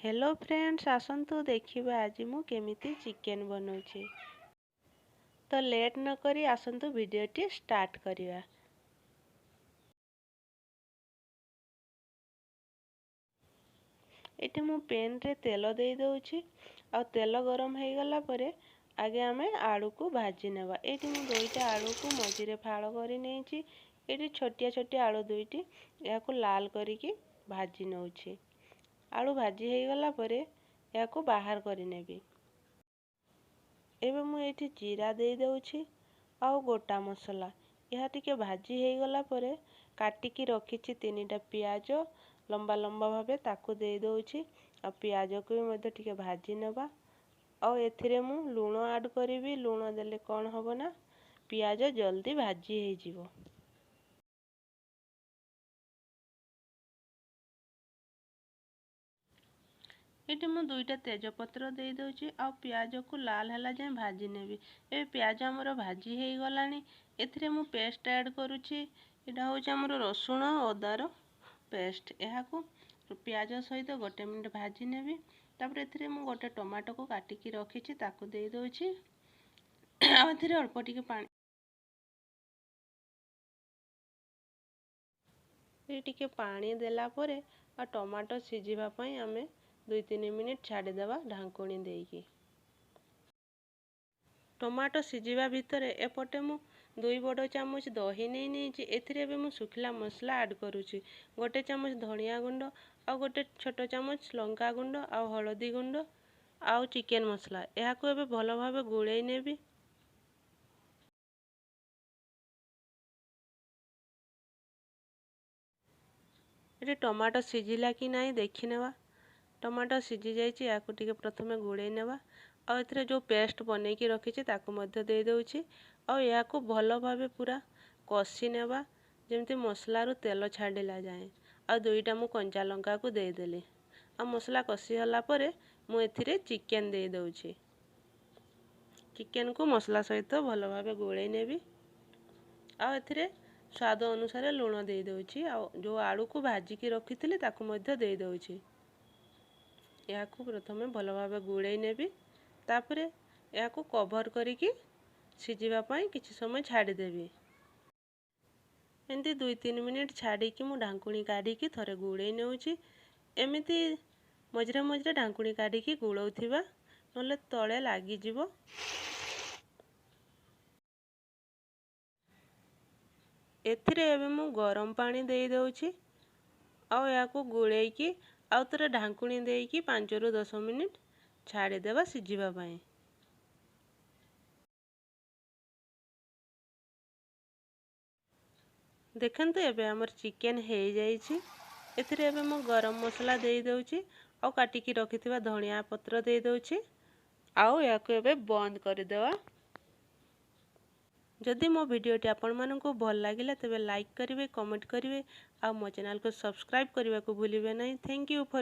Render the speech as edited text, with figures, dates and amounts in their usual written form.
Hello friends, ଆସନ୍ତୁ ଦେଖିବା ଆଜି ମୁଁ କେମିତି ଚିକେନ୍ ବନାଉଛି। ତ ଲେଟ୍ ନକରି ଆସନ୍ତୁ ଭିଡ଼ିଓଟି ଷ୍ଟାର୍ଟ କରିବା। ଏଠି ମୁଁ ପ୍ୟାନ୍ରେ ତେଲ ଦେଇଦେଉଛି ଆଉ ତେଲ ଗରମ ହେଇଗଲା ପରେ ଆଗେ ଆମେ ଆଳୁକୁ ଭାଜି ନେବା। ଏଇଠି ମୁଁ ଦୁଇଟା ଆଳୁକୁ ମଝିରେ ଫାଳ କରି ନେଇଛି। ଏଇଠି ଛୋଟିଆ ଛୋଟିଆ ଆଳୁ ଦୁଇଟି, ଏହାକୁ ଲାଲ କରିକି ଭାଜି ନେଉଛି। ଆଳୁ ଭାଜି ହେଇଗଲା ପରେ ଏହାକୁ ବାହାର କରିନେବି। ଏବେ ମୁଁ ଏଇଠି ଜିରା ଦେଇଦେଉଛି ଆଉ ଗୋଟା ମସଲା। ଏହା ଟିକେ ଭାଜି ହେଇଗଲା ପରେ କାଟିକି ରଖିଛି ତିନିଟା ପିଆଜ ଲମ୍ବା ଲମ୍ବା ଭାବେ, ତାକୁ ଦେଇଦେଉଛି ଆଉ ପିଆଜକୁ ବି ମଧ୍ୟ ଟିକେ ଭାଜି ନେବା। ଆଉ ଏଥିରେ ମୁଁ ଲୁଣ ଆଡ଼୍ କରିବି। ଲୁଣ ଦେଲେ କ'ଣ ହେବ ନା ପିଆଜ ଜଲ୍ଦି ଭାଜି ହେଇଯିବ। ଏଠି ମୁଁ ଦୁଇଟା ତେଜପତ୍ର ଦେଇଦେଉଛି ଆଉ ପିଆଜକୁ ଲାଲ ହେଲା ଯାଏଁ ଭାଜି ନେବି। ଏବେ ପିଆଜ ଆମର ଭାଜି ହେଇଗଲାଣି। ଏଥିରେ ମୁଁ ପେଷ୍ଟ ଆଡ଼୍ କରୁଛି। ଏଇଟା ହେଉଛି ଆମର ରସୁଣ ଅଦାର ପେଷ୍ଟ। ଏହାକୁ ପିଆଜ ସହିତ ଗୋଟେ ମିନିଟ୍ ଭାଜି ନେବି। ତାପରେ ଏଥିରେ ମୁଁ ଗୋଟେ ଟମାଟୋକୁ କାଟିକି ରଖିଛି, ତାକୁ ଦେଇଦେଉଛି ଆଉ ଏଥିରେ ଅଳ୍ପ ଟିକେ ପାଣି। ଟିକେ ପାଣି ଦେଲା ପରେ ଆଉ ଟମାଟୋ ସିଝିବା ପାଇଁ ଆମେ 2-3 ମିନିଟ୍ ଛାଡ଼ିଦେବା ଢାଙ୍କୁଣୀ ଦେଇକି। ଟମାଟୋ ସିଝିବା ଭିତରେ ଏପଟେ ମୁଁ 2 ବଡ଼ ଚାମଚ ଦହି ନେଇ ନେଇଛି। ଏଥିରେ ଏବେ ମୁଁ ଶୁଖିଲା ମସଲା ଆଡ଼୍ କରୁଛି। ଗୋଟେ ଚାମଚ ଧନିଆ ଗୁଣ୍ଡ ଆଉ ଗୋଟେ ଛୋଟ ଚାମଚ ଲଙ୍କା ଗୁଣ୍ଡ ଆଉ ହଳଦୀ ଗୁଣ୍ଡ ଆଉ ଚିକେନ୍ ମସଲା। ଏହାକୁ ଏବେ ଭଲ ଭାବେ ଗୋଳେଇ ନେବି। ଏଠି ଟମାଟୋ ସିଝିଲା କି ନାହିଁ ଦେଖିନେବା। ଟମାଟୋ ସିଝି ଯାଇଛି। ଏହାକୁ ଟିକେ ପ୍ରଥମେ ଗୋଳେଇ ନେବା ଆଉ ଏଥିରେ ଯେଉଁ ପେଷ୍ଟ ବନେଇକି ରଖିଛି ତାକୁ ମଧ୍ୟ ଦେଇଦେଉଛି ଆଉ ଏହାକୁ ଭଲ ଭାବେ ପୁରା କଷି ନେବା, ଯେମିତି ମସଲାରୁ ତେଲ ଛାଡ଼ିଲା ଯାଏଁ। ଆଉ ଦୁଇଟା ମୁଁ କଞ୍ଚା ଲଙ୍କାକୁ ଦେଇଦେଲି ଆଉ ମସଲା କଷି ହେଲା ପରେ ମୁଁ ଏଥିରେ ଚିକେନ୍ ଦେଇଦେଉଛି। ଚିକେନ୍କୁ ମସଲା ସହିତ ଭଲ ଭାବେ ଗୋଳେଇ ନେବି ଆଉ ଏଥିରେ ସ୍ୱାଦ ଅନୁସାରେ ଲୁଣ ଦେଇଦେଉଛି ଆଉ ଯେଉଁ ଆଳୁକୁ ଭାଜିକି ରଖିଥିଲି ତାକୁ ମଧ୍ୟ ଦେଇଦେଉଛି। ଏହାକୁ ପ୍ରଥମେ ଭଲ ଭାବେ ଗୋଳେଇ ନେବି। ତାପରେ ଏହାକୁ କଭର୍ କରିକି ସିଝିବା ପାଇଁ କିଛି ସମୟ ଛାଡ଼ିଦେବି। ଏମିତି 2-3 ମିନିଟ୍ ଛାଡ଼ିକି ମୁଁ ଢାଙ୍କୁଣୀ କାଢ଼ିକି ଥରେ ଗୋଳେଇ ନେଉଛି। ଏମିତି ମଝିରେ ମଝିରେ ଢାଙ୍କୁଣୀ କାଢ଼ିକି ଗୋଳଉଥିବା, ନହେଲେ ତଳେ ଲାଗିଯିବ। ଏଥିରେ ଏବେ ମୁଁ ଗରମ ପାଣି ଦେଇଦେଉଛି ଆଉ ଏହାକୁ ଗୋଳେଇକି ଆଉ ଥରେ ଢାଙ୍କୁଣୀ ଦେଇକି 5ରୁ 10 ମିନିଟ୍ ଛାଡ଼ିଦେବା ସିଝିବା ପାଇଁ। ଦେଖନ୍ତୁ, ଏବେ ଆମର ଚିକେନ୍ ହେଇଯାଇଛି। ଏଥିରେ ଏବେ ମୁଁ ଗରମ ମସଲା ଦେଇଦେଉଛି ଆଉ କାଟିକି ରଖିଥିବା ଧନିଆ ପତ୍ର ଦେଇଦେଉଛି ଆଉ ଏହାକୁ ଏବେ ବନ୍ଦ କରିଦେବା। ଯଦି ମୋ ଭିଡ଼ିଓଟି ଆପଣମାନଙ୍କୁ ଭଲ ଲାଗିଲା, ତେବେ ଲାଇକ୍ କରିବେ, କମେଣ୍ଟ କରିବେ ଆଉ ମୋ ଚ୍ୟାନେଲକୁ ସବସ୍କ୍ରାଇବ୍ କରିବାକୁ ଭୁଲିବେ ନାହିଁ। Thank you for